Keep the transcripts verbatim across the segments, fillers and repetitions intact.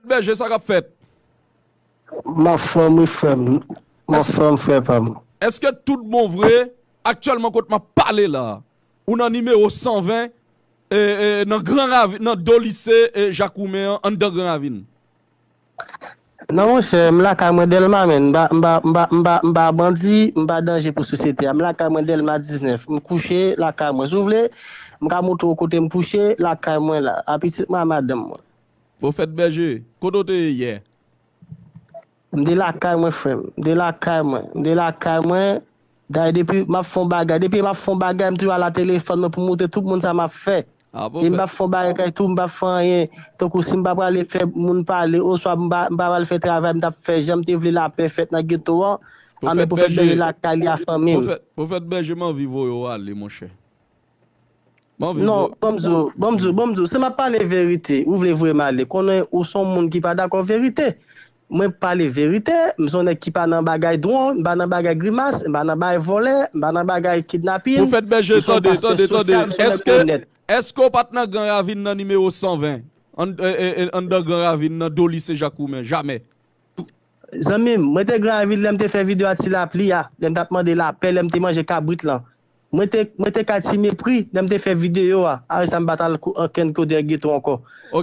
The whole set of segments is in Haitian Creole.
Bèje, sa k ap fèt? M anfòm wi frè m. M anfòm frè pa m. Èske tout bon vre, aktyèlman kot m ap pale la, ou nan nimewo san ven, e, e, nan Gran Ravin, nan do lise e, Jak Woumen an, anndan Gran Ravin? Non monchè, m lakay mwen Dèlma menn, m pa, m pa, m pa, m pa, m pa bandi, m pa danje pou sosyete a. M lakay mwen Dèlma diznèf, m kouche lakay mwen. Si w vle, m ka montre w kote m kouche lakay mwen la, a pitit mwen, a madanm mwen. Pwofèt Bèje, kote w te ye yè? M te lakay mwen frè m, m te lakay mwen, m te lakay mwen. Dayè depi m ap fè yon bagay, depi m ap fè yon bagay, m toujou al a telefòn mwen pou m montre tout moun sa m ap fè. E m p ap fè yon bagay tou, m p ap fè anyen. Tankou si m pa prale fè moun pale, oswa m pa, m pa pral fè travay m t ap fè, jan m te vle lapè fèt nan geto an, anben Pwofèt Bèje lakay li a fanmi m. Pwofèt Bèje, m anvi voye w ale, monchè. Non, ban m di w, ban m di w, ban m di w, si m ap pale verite, ou vle voye m ale, konnen ou se yon moun ki pa dakò verite. Mwen pale verite, m se yon nèg ki pa nan bagay dwon, m pa nan bagay grimas, m pa nan bagay vòlè, m pa nan bagay kidnapin. Pwofèt Bèje, tande, tande, tande. Èske, èske w pa t nan Gran Ravin nan nimewo san ven, anndan Gran Ravin nan do lise Jak Woumen? Jamè. Zanmi m, mwen te Gran Ravin lè m te fè videyo a Ti Lapli a, lè m t ap mande lapè, lè m te manje kabrit lan. Mwen te, mwen te kay Ti Mepri lè m te fè videyo a. Apre sa, m pa t al okenn kote nan geto ankò.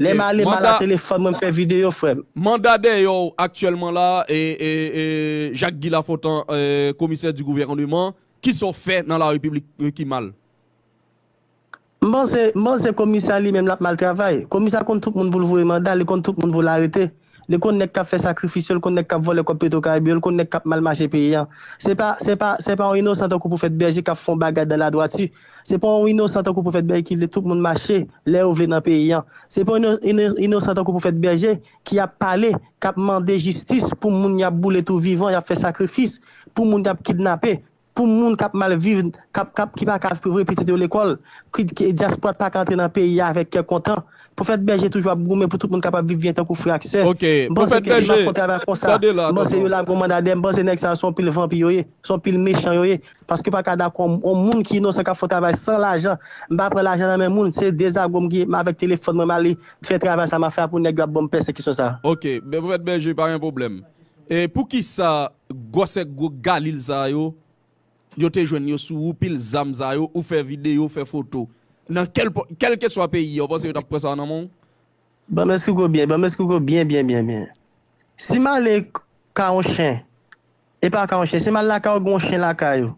Lè m ale, m al a telefòn mwen, m fè videyo, frè m. Manda dèyè w aktyèlman la, e, e, e, Jak Guy Lafontant, e, komisè di gouvèneman, kisa w fè nan la repiblik ki mal? M panse, m panse komisè a li menm l ap mal travay. Komisè a konn tout moun pou l voye manda, li konn tout moun pou l arete. Li konn nèg k ap fè sakrifis yo, li konn nèg k ap vòlè kòb Petwokaribe yo, li konn nèg k ap mal mache peyi an. Se pa, se pa, se pa yon inosan tankou Pwofèt Bèje k ap fè yon bagay dan ladwati. Se pa yon inosan tankou Pwofèt Bèje ki vle tout moun mache lè yo vle nan peyi an. Se pa yon ino, ino, inosan tankou Pwofèt Bèje ki ap pale, k ap mande jistis pou moun y ap boule tou vivan, y ap fè sakrifis, pou moun y ap kidnape, pou moun k ap mal viv, k ap, k ap, ki pa ka voye pitit yo lekòl, ki, ki dyaspora pa ka antre nan peyi a avèk kè kontan. Pwofèt Bèje toujou ap goumen pou tout moun kapab viv byen tankou frè ak sè. M panse ke li pa fè yon travay konsa. M panse yo lage yon manda dèyè m. M panse nèg sa yo se yon pil vanpi yo ye, se yon pil mechan yo ye. Paske pa ka dakò yon moun ki inosan k ap fè yon travay san lajan. M pa pran lajan nan men moun, se dezagwom ki avèk telefòn mwen m ale fè travay sa m ap fè a pou nèg yo ap ban m pèsekisyon sa. Ok, Pwofèt Bèje, pa gen pwoblèm. E poukisa gwosè gwo Galil sa yo, yo te jwenn yo sou ou, pil zam sa yo, ou fè videyo, fè foto? Nan kèl, kèlkeswa peyi a, ou panse yo t ap pran sa nan men w? Ban m esplike w byen, ban m esplike w byen, byen, byen, byen. Si m ale ka yon chen, e pa ka yon chen, si m al lakay ou, gen yon chen lakay ou,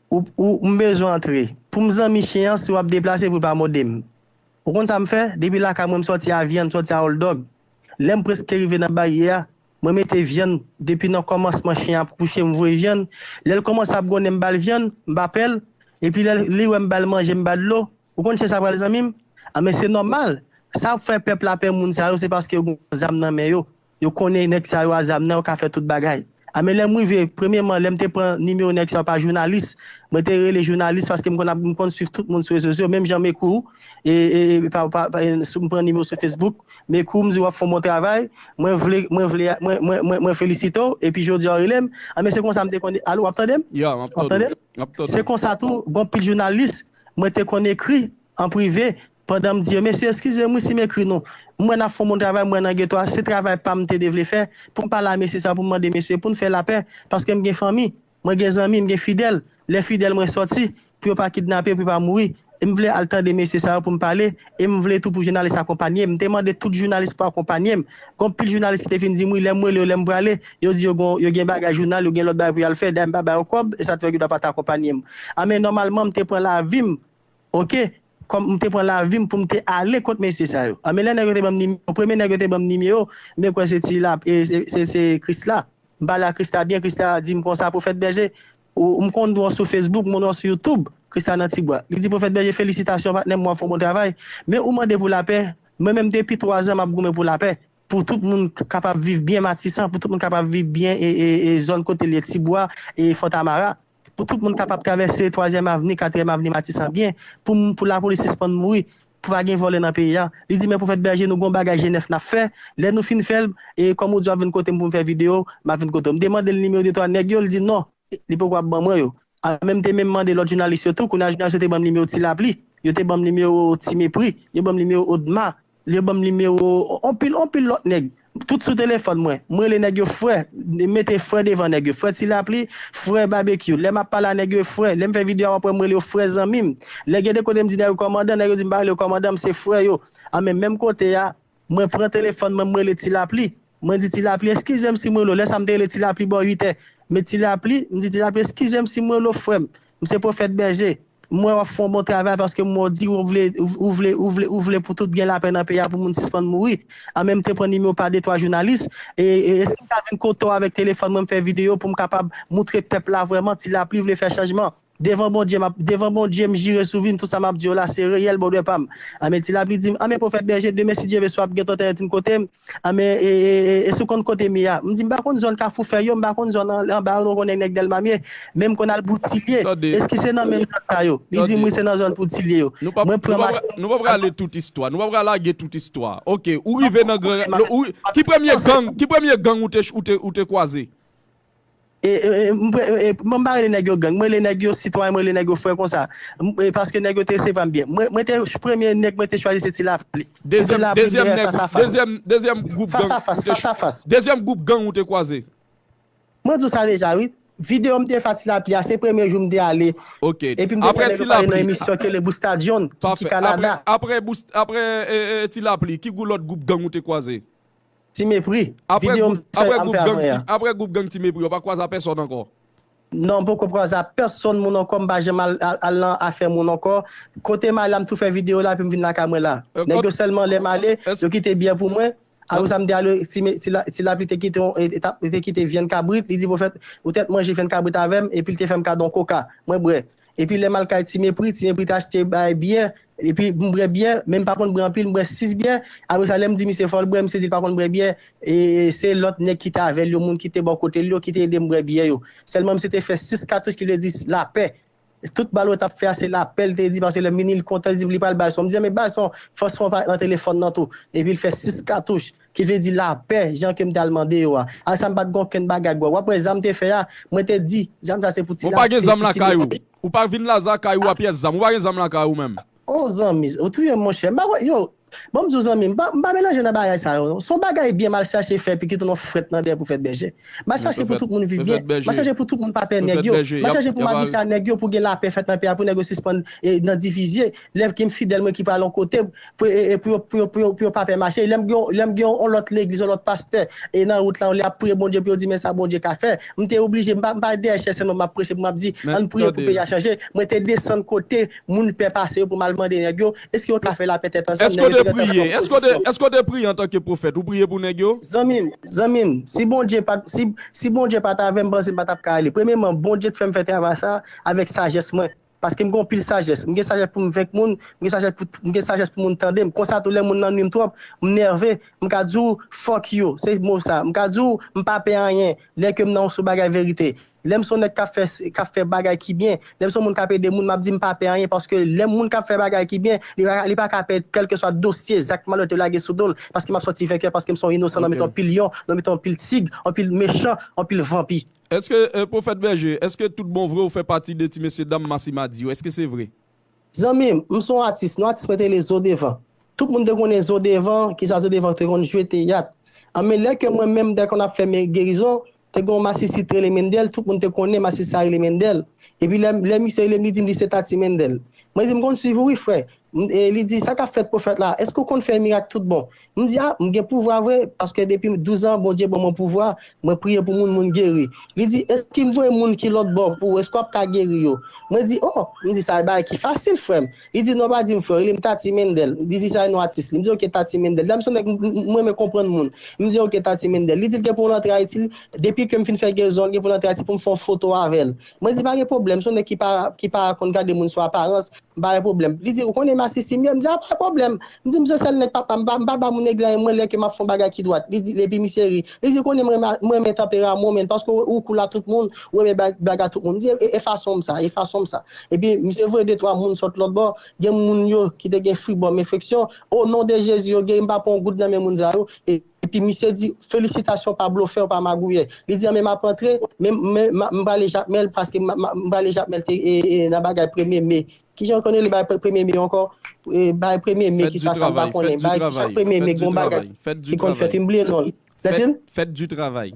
ou, ou, m bezwen antre. Pou m zanmi chen an, si w ap deplase pou l pa mòde m. Ou konn sa m fè? Depi lakay mwen, m sòti a vyann, m sòti a hòldòg. Lè m prèske rive nan baryè a, mwen mete vyann depi nan kòmansman chen an ap kouche, m voye vyann. Lè l kòmanse ap gonnen, m ba l vyann, m ba pè l. Epi lè li wè m ba l manje, m ba l dlo. Ou konn chen sa pral, zanmi m? Anben se nòmal. Sa ap fè pèp la pè moun sa yo, se paske yo gen zam nan men yo. Yo konnen nèg sa yo a zam nan, yo ka fè tout bagay. Anben lè m rive, premyeman, lè m te pran nimewo nèg sa yo pa jounalis, mwen te rele jounalis paske m konn ap, m konn swiv tout moun sou rezo sosyo, menm jan m ekri w, e, e, e, pa, pa, pa, e, sou, m pran nimewo sou Facebook, m ekri w, m di w ap fè yon bon travay, mwen vle, mwen vle, mwen, mwen, mwen, mwen felisite w, epi jodi a w rele m. Anben se konsa m te konn, alo, w ap tande m? Ya, m ap tande w. M ap tande w. Se konsa tou, gen anpil jounalis, mwen te konn ekri an prive, pandan m di yo, mesye, eskize m wi si m ekri nou. M wè n ap fè yon bon travay, m wè nan geto a, se travay pa m m te te vle fè, pou m pale a mesye sa, pou m mande mesye, pou n fè lapè, paske m gen fanmi, mwen gen zanmi, m gen fidèl. Lè fidèl mwen sòti, pou yo pa kidnape, pou yo pa mouri. E m vle al tande mesye sa yo pou m pale, e m vle tou pou jounalis akonpanye m. M te mande tout jounalis pou akonpanye m. Gen anpil jounalis ki te vin di m wi, lè m rele yo, lè m prale, yo di yo gen, yo gen bagay jounal, yo gen lòt bagay pou y al fè, dayè m pa ba yo kòb, e sa t fè yo gendwa pa t akonpanye m. Anben nòmalman, m te pran lavi m, oke, kòm m te pran lavi m pou m te ale kot mesye sa yo. Anben lè nèg yo te ban m nimewo, premye nèg yo te ban m nimewo, men kwè se ti la, e se, se, se Krisla. M pale a Krisla byen, Krisla di m konsa, Pwofèt Bèje, ou, m konn wè w sou Facebook, m konn wè w sou YouTube, Krisla nan Tibwa. Li di, Pwofèt Bèje, felisitasyon, patnè m, w ap fè yon bon travay. Men ou mande pou lapè, mwen menm depi twa zan m ap goumen pou lapè, pou tout moun k-, kapab viv byen Matisan, pou tout moun kapab viv byen e, e, e zòn kote l ye, Tibwa e Fontamara, pou tout moun kapab travèse Twazyèm Avni, Katriyèm Avni Matisan byen, pou, pou lapolis sispann mouri, pou pa gen vòlè nan peyi a. Li di, men Pwofèt Bèje, nou gen yon bagay G nèf n ap fè. Lè nou fin fè l, e kòm ou di w ap vin kote m pou m fè videyo, m ap vin kote w. M te mande l nimewo de twa nèg yo, li di non, li poko ap ban mwen yo. A, men m te menm mande lòt jounalis yo tou, kounye a jounalis yo te ban m nimewo Ti Lapli, yo te ban m nimewo Ti Mepri, yo ban m nimewo Odma. Yo ban m nimewo, anpil, anpil lòt nèg. Tout sou telefòn mwen. Mwen rele nèg yo frè. Mete frè devan nèg yo. Frè Ti Lapli, frè Babekyou. Lè m ap pale a nèg yo, frè. Lè m fè videyo a, w ap wè m rele yo frè zanmi m. Lè gen de kote m di nèg yo kòmandan, nèg yo di m pa rele yo kòmandan, m se frè yo. An men menm kote a, mwen pran telefòn mwen, m rele Ti Lapli. Mwen di Ti Lapli, eskize m si m rele w. Lè sa m te rele Ti Lapli bò uit è. Men Ti Lapli, m di Ti Lapli, eskize m si m rele w frè m. M se Pwofèt Bèje. M wè w ap fè yon bon travay paske m wè w di ou vle, ou vle, ou vle, ou vle pou tout gen lapè nan peyi a, pou moun sispann mouri. An menm te pran nimewo pa de twa jounalis. E, e eske m ka vin kote w avèk telefòn mwen, m fè videyo pou m kapab moutre pèp la vrèman Ti Lapli vle fè chanjman? Devan Bondye, m ap, devan Bondye, m jire sou vi m, tout sa m ap di yo la, se reyèl, bòdwè pa m. An men Ti Lapli di m, an men Pwofèt Bèje, demen, si Dye vle, si w ap gen tan, w ap vin kote m. An men, e, e, e, e si w konn kote m ye a? M di, m pa konn zòn Kafou Fèy yo, m pa konn zòn an, anba yo, nou konnen nèg Dèlma m ye, men m konn al Boutilye. Eski se nan menm zòn sa yo? Li di m, wi, se nan zòn Boutilye yo. Mwen pran machin. Nou pa prale tout istwa. Nou pa prale lage tout istwa. Ok, ou rive nan gran. Ki premye gang, ki premye gang ou te, ou te, ou te kwaze? E, e, e, m pa rele nèg yo gang, mwen rele nèg yo sitwayen, mwen rele nèg yo frè konsa. E paske nèg yo te resevwa m byen. Mwen, mwen te, premye nèg mwen te chwazi se Ti Lapli. Se Ti Lapli m te wè fas a fas. Dezyèm, dezyèm gwoup gang. Fas a fas, fas a fas. Dezyèm gwoup gang ou te kwaze? Mwen di w sa deja, wi. Videyo m te fè a Ti Lapli a, se premye jou m te ale. Ok. Epi m te fè nèg yo pale nan emisyon ke le Busta John, ki, ki Kanada. Apre, apre, apre, e, e, Ti Lapli, ki gwoup, lòt gwoup gang ou te kwaze? Ti Mepri. Videyo m fè, m fè avan yè a. Apre gwoup gang Ti Mepri, ou pa kwaze a pèsòn ankò? Non, m poko kwaze a pèsòn moun ankò, m pa janm al, al, al nan afè moun ankò. Kote m ale a, m tou fè videyo la, epi m vin lakay mwen la. Nèg yo sèlman lè m ale, yo kite byè pou mwen. Apre sa, m te ale, Ti, Ti Lapli te kite, te kite vyann kabrit, li di, Pwofèt, ou tèt manje vyann kabrit avè m, epi l te fè m kado yon koka. Mwen bwè. Epi lè m al kay Ti Mepri, Ti Mepri te achte bay byè, epi m bwè byè, men m pa konn bwè anpil, m bwè sis byè. Apre sa, lè m di misye fò l bwè, misye di l pa konn bwè byè. E se lòt nèg ki te avè l yo, moun ki te bò kote l yo, ki te ede m bwè byè yo. Sèlman misye te fè sis katouch, ki vle di lapè. Tout bal yo t ap fè a, se lapè l te di, paske lè m vini, l kontan, li di m li pral bay son. M di, men bay son, fòs fè yon parèt nan telefòn nan tou. Epi l fè sis katouch, ki vle di lapè, jan ke m t al mande yo a. Apre sa, m pa t gen okenn bagay, bro. W ap wè zam te fè a, mwen te di, zam sa se pou Ti Lapli. Ou pa gen zam lakay ou. Ou pa vin la lakay ou a pyès zam. Ou pa gen zam lakay ou menm. O zanmi, ou touye m, monchè. M pa wè, yo, bon, m di w, zanmi, m pa, m pa melanje nan bagay sa yo, non. Se yon bagay byen m al chache fè, epi ki tounen yon frèt nan dèyè Pwofèt Bèje. M al chache pou tout moun viv byen. M al chache pou tout moun pa pè nèg yo. M al chache pou m al di sa nèg yo pou gen lapè fèt nan peyi a, pou nèg yo sispann, e, nan divizye. Lè ke m fidèl mwen ki pral yon kote, pou, e, e, pou yo, pou yo, pou yo, pou yo pa pè mache. Lè m gen, lè m gen yon lòt legliz, yon lòt pastè, e nan wout la, lè y ap priye Bondye pou yo di, men sa Bondye ka fè. M te oblije, m pa, m pa dèyè chèz sèlman m ap preche, pou m ap di, ann priye pou peyi a chanje. Mwen te desann kote moun pè pase yo pou m al mande nèg yo, èske yo ka fè lapè tèt ansanm? Èske w te priye? Èske w te, èske w te priye antanke pwofèt? Ou priye pou nèg yo? Zanmi m, zanmi m, si Bondye pa t, si, si Bondye pa t avè m, m panse m pa t ap ka ale. Premyeman, Bondye t fè m fè travay sa a avèk sajès mwen. Paske m gen anpil sajès. M gen sajès pou m venk moun, m gen sajès pou, m gen sajès pou moun tande m. Konsa tou, lè moun nan nwi m twòp, m nève, m ka di w, fuck you, se mo sa. M ka di w, m pa pè anyen, lè ke m nan yon sou bagay verite. Lè m se yon nèg k ap fè, k ap fè bagay ki byen, lè m se yon moun k ap ede moun, m ap di m pa pè anyen, paske lè moun k ap fè bagay ki byen, li pa, li pa ka pè kèlkeswa dosye, zak malonèt yo lage sou do l, paske m ap sòti venkè, paske m se yon inosan nan mitan yon pil lyon, nan mitan yon pil tig, yon pil mechan, yon pil vanpi. Èske, eh, Pwofèt Bèje, èske tout bon vre ou fè pati de ti mesye dam Masimadi yo? Èske se vre? Zanmi m, m se yon atis, non, atis mwen te rele Zo Devan. Tout moun te konnen Zo Devan, kisa Zo Devan te konn jwe teyat. An men lè ke mwen menm m te konn ap fè men gerizon, te gen yon masisi te rele Mendèl, tout moun te konnen masisi sa rele Mendèl. Epi lè, lè misye rele m, li di m li se Tati Mendèl. Mwen di m konn swiv ou wi frè. M, e, li di, sa k ap fèt pwofèt la? Èske w konn fè mirak tout bon? M di, a, m gen pouvwa vre, paske depi douz an, Bondye ban mwen pouvwa, mwen priye pou moun, moun geri. Li di, èske m voye moun ki lòt bò pou ou, èske w ap ka geri yo? Mwen di, o, m di, sa e bagay ki fasil, frè m. Li di, non, pa di m frè, rele m Tati Mendèl. Li di, sa e non atis li. M di, oke, Tati Mendèl. Dam se yon nèg, m, m, m renmen konprann moun. M di, oke, Tati Mendèl. Li di l gen pou l antre Ayiti, depi ke m fin fè gerizon, l gen pou l antre Ayiti pou m fè yon foto avè l. Mwen di, pa gen pwoblèm, se yon nèg ki pa, ki pa konn gade moun sou aparans. M pa gen pwoblèm. Li di, ou konnen masisi m ye? M di, a, pa gen pwoblèm. M di, m se sèl nèg papa m, m pa, m pa ba moun nèg la, mwen lè ke m ap fè yon bagay ki dwat. Li di, epi misye ri. Li di, ou konnen mwen, mwen renmen tanperaman w, men paske ou, ou koul a tout moun, ou renmen blag, blag a tout moun. M di, e, e fason m sa, e fason m sa. Epi misye voye de twa moun sot lòt bò, gen moun yo ki te gen fibwòm enfeksyon. O non de Jezi, yo geri, m pa pran yon goud nan men moun sa yo. E, epi misye di, felisitasyon, pa blofè, pa magouyè. Li di, a, men m ap antre, men, men, m, m prale Jakmèl, paske m, m, m prale Jakmèl te, e, e, nan bagay premye me. Kijan yo konn rele bagay pre- premye me ankò? E, bagay premye me, kisa sa, m pa konnen. Bagay, chak premye me, gon bagay ki konn fèt, m bliye non l. Lè di l? Fête du travail.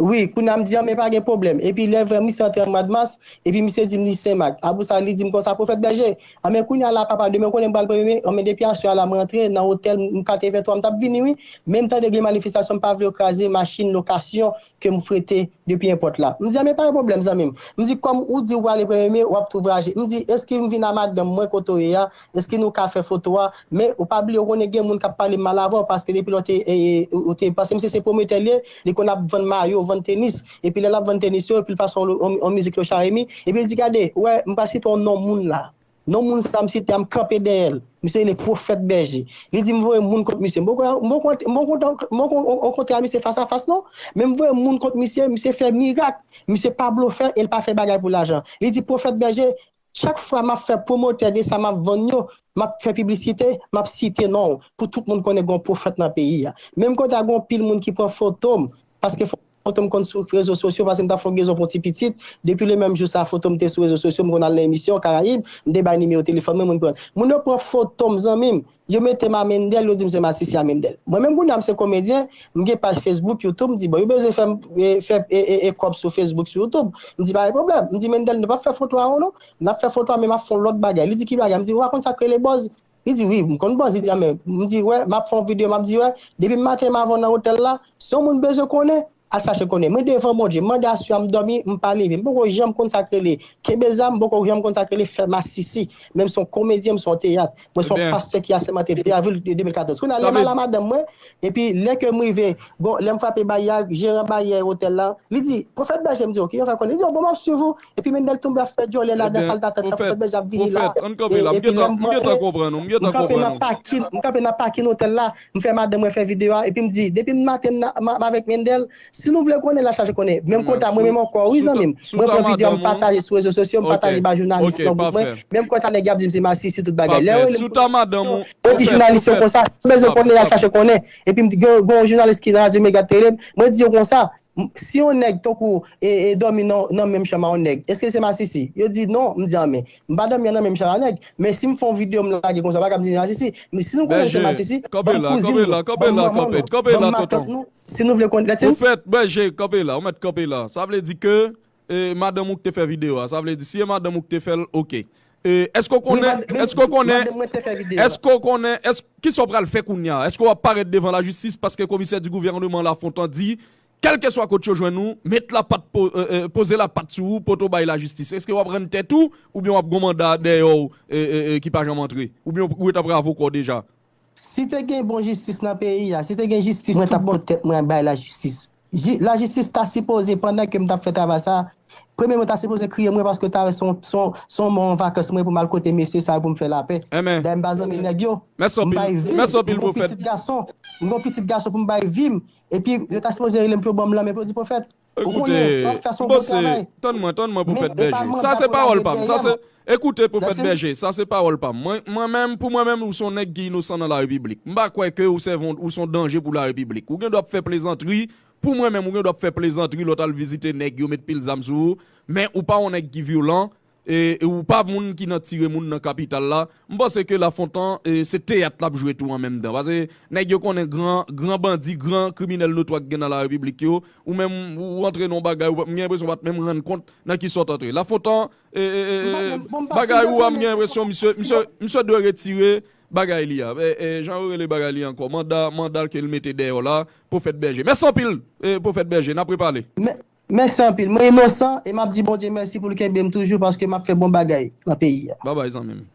Wi, kounye a m di, anben pa gen pwoblèm. Epi lè vre misye antre an mwa mas, epi misye di m li Senmak. Apre sa, li di m konsa, Pwofèt Bèje, anben kounye a la, papa, demen ou konnen m pral premye me, anben depi aswè a la, mwen antre nan otèl, m katrevenntwa, m t ap vini, wi. Men m tande gen manifestasyon, m pa vle yo kraze machin lokasyon ke m frete depi enpòt la. M di, anben pa gen pwoblèm, zanmi m. M di, kòm ou di ou prale premye me, w ap tou vwayaje. M di, èske m vin a madanm mwen kote w ye a, èske nou ka fè foto a? Men ou pa bliye, ou konnen gen moun k ap pale mal avè w, paske depi lè w te, e, e, ou te, paske misye se pwomotè li ye, li konn ap vann mayo, vann tenis. Epi lè l ap vann tenis yo, epi l pase yon, yon, yon mizik Lochard Remy, epi l di, gade, ou wè, m pral site yon non moun la. Non moun sa m site a, m kanpe dèyè l. Misye rele Pwofèt Bèje. Li di m voye moun kont misye. M poko, m poko, m poko, m poko rankontre a misye fas a fas non. Men m voye moun kont misye, misye fè mirak. Misye pa blofè e l pa fè bagay pou lajan. Li di, Pwofèt Bèje, chak fwa m ap fè pwomotè de sa m ap vann yo, m ap fè piblisite, m ap site non w pou tout moun konnen gen yon pwofèt nan peyi a. Menm kote a gen yon pil moun ki pran foto m, paske foto m konn sou rezo sosyo, paske m t ap fè yon gezon pou yon ti pitit. Depi le menm jou sa, foto m te sou rezo sosyo, m konn al nan emisyon Karayib, m te bay nimewo telefòn mwen, moun pran. Moun yo pran foto m, zanmi m, yo mete m a Mendel, yo di m se masisi a Mendel. Mwen menm kounye a m se komedyen, m gen paj Facebook, YouTube, m di, bon, yo bezwen fè m, e, fè, e, e, e, kòb sou Facebook, sou YouTube. M di, pa gen pwoblèm. M di, Mendel, nou p ap fè foto a non. N ap fè foto a, men m ap fè yon lòt bagay. Li di, ki bagay? M di, ou pa konn sa k rele buzz? Li di, wi, m konn buzz. Li di, a, men, m di, wè, m ap fè yon videyo, m ap di, wè, depi maten m avè w nan otèl la, si yon moun bezwen konnen, al chache konnen. Mwen devan Bondye, m mande aswè a m dòmi, m pa leve. M poko janm konn sa k rele kenbe zam, m poko janm konn sa k rele fè masisi. Men m se yon komedyen, m se yon teyat. Mwen se yon pastè ki asèmante de avril de de mil katòz. Kounye a, lè m al a madanm mwen, epi lè ke m rive, bon, lè m frape baryè a, jeran baryè otèl la, li di, Pwofèt Bèje, m di, oke, yo fè konnen. Li di, o, bon, m ap swiv ou. Epi Mendel tonbe ap fè djòlè ladan sal datant la, Pwofèt Bèje ap vini la. Pwofèt, ann kanpe la. M gentan konprann ou, m gentan konprann ou. M kanpe nan pakin, m kanpe nan pakin otèl la, m fè madanm mwen fè videyo a, epi m di, depi m maten m avèk Mendel, si nou vle konnen, n a chache konnen. Menm kote a, mwen menm ankò, wi, zanmi m. Mwen pran videyo a, m pataje sou rezo sosyo, m pataje ba jounalis nan gwoup mwen. Menm kote a, nèg y ap di m se masisi, tout bagay. Lè yo rele m, yo di jounalis yo konsa, si nou bezwen konnen, n a chache konnen. Epi m di, gen, gen yon jounalis ki nan Radyo Mega Tele, mwen di yo konsa, m- si yon nèg tankou e, e dòmi nan, nan menm chanm a yon nèg, èske se masisi? Yo di non, m di, anben, m pa dòmi nan menm chanm a nèg, men si m fè yon videyo, m lage konsa, pa ka m di se masisi. Men si nou konnen m se masisi, banm kouzin nou, banm manman nou, banm matant nou, si nou vle konnen, lè di m. Pwofèt Bèje, kanpe la, ou mèt kanpe la. Sa vle di ke, e, madanm ou k te fè videyo a. Sa vle di, si e madanm ou k te fè l, oke. E, èske w konnen, èske w konnen, èske w konnen, èske, kisa w pral fè kounye a? Èske w ap parèt devan lajistis? Paske komisè di gouvèneman Lafontan di, kèlkeswa kote yo jwenn ou, met lapat po- e, e, poze lapat sou ou, poto bay lajistis. Èske w ap rann tèt ou, oubyen w ap gon manda dèyè w, e, e, e, ki pa janm antre? Oubyen w ret apre avoka w deja? Si te gen bon jistis nan peyi a, si te gen jistis tout bon, tèt mwen bay lajistis. Ji- lajistis ta sipoze, pandan ke m t ap fè travay sa, premye mwen ta sipoze kriye mwen paske ta wè se yon, se yon, se yon mò an vakans mwen pou m al kote mesye sa yo pou m fè lapè. Dayè m pa zanmi nèg yo. M bay vi m, m gon pitit gason, m gon pitit gason pou m bay vi m. Epi yo ta sipoze rele m pou yo ban m lanmen pou yo di, Pwofèt, ou konnen, sa w ap fè a se yon bon travay. Tann mwen, tann mwen, Pwofèt Bèje. Sa se pawòl pa m. Sa se, ekoute, Pwofèt Bèje, sa se pawòl pa m. Mwen, mwen menm, pou mwen menm, ou se yon nèg ki inosan nan larepiblik. M pa kwè ke ou se yon, ou se yon danje pou larepiblik. Ou gen dwa ap fè plezantri, pou mwen menm, ou gen dwa ap fè plezantri lè w t al vizite nèg yo met pil zam sou ou, men ou pa yon nèg ki vyolan, e, e ou pa moun ki nan tire moun nan kapital la. M panse ke Lafontan, e, se teyat l ap jwe tou an menm tan. Paske nèg yo konnen gran, gran bandi, gran kriminèl notwa k gen nan larepiblik yo. Ou menm, ou antre nan yon bagay, ou pa- m gen enpresyon w pa t menm rann kont nan kisa w t antre. Lafontan, e, e, e, e, bagay ou a, m gen enpresyon misye, misye, misye dwe retire bagay li a. E, e, jan yo rele bagay li ankò? Manda, manda ke l mete dèyè w la, Pwofèt Bèje. Mèsi anpil, e, Pwofèt Bèje, n ap repale. Mèsi anpil. Mwen inosan e m ap di Bondye mèsi pou l kenbe m toujou paske m ap fè bon bagay nan peyi a. Babay, zanmi m.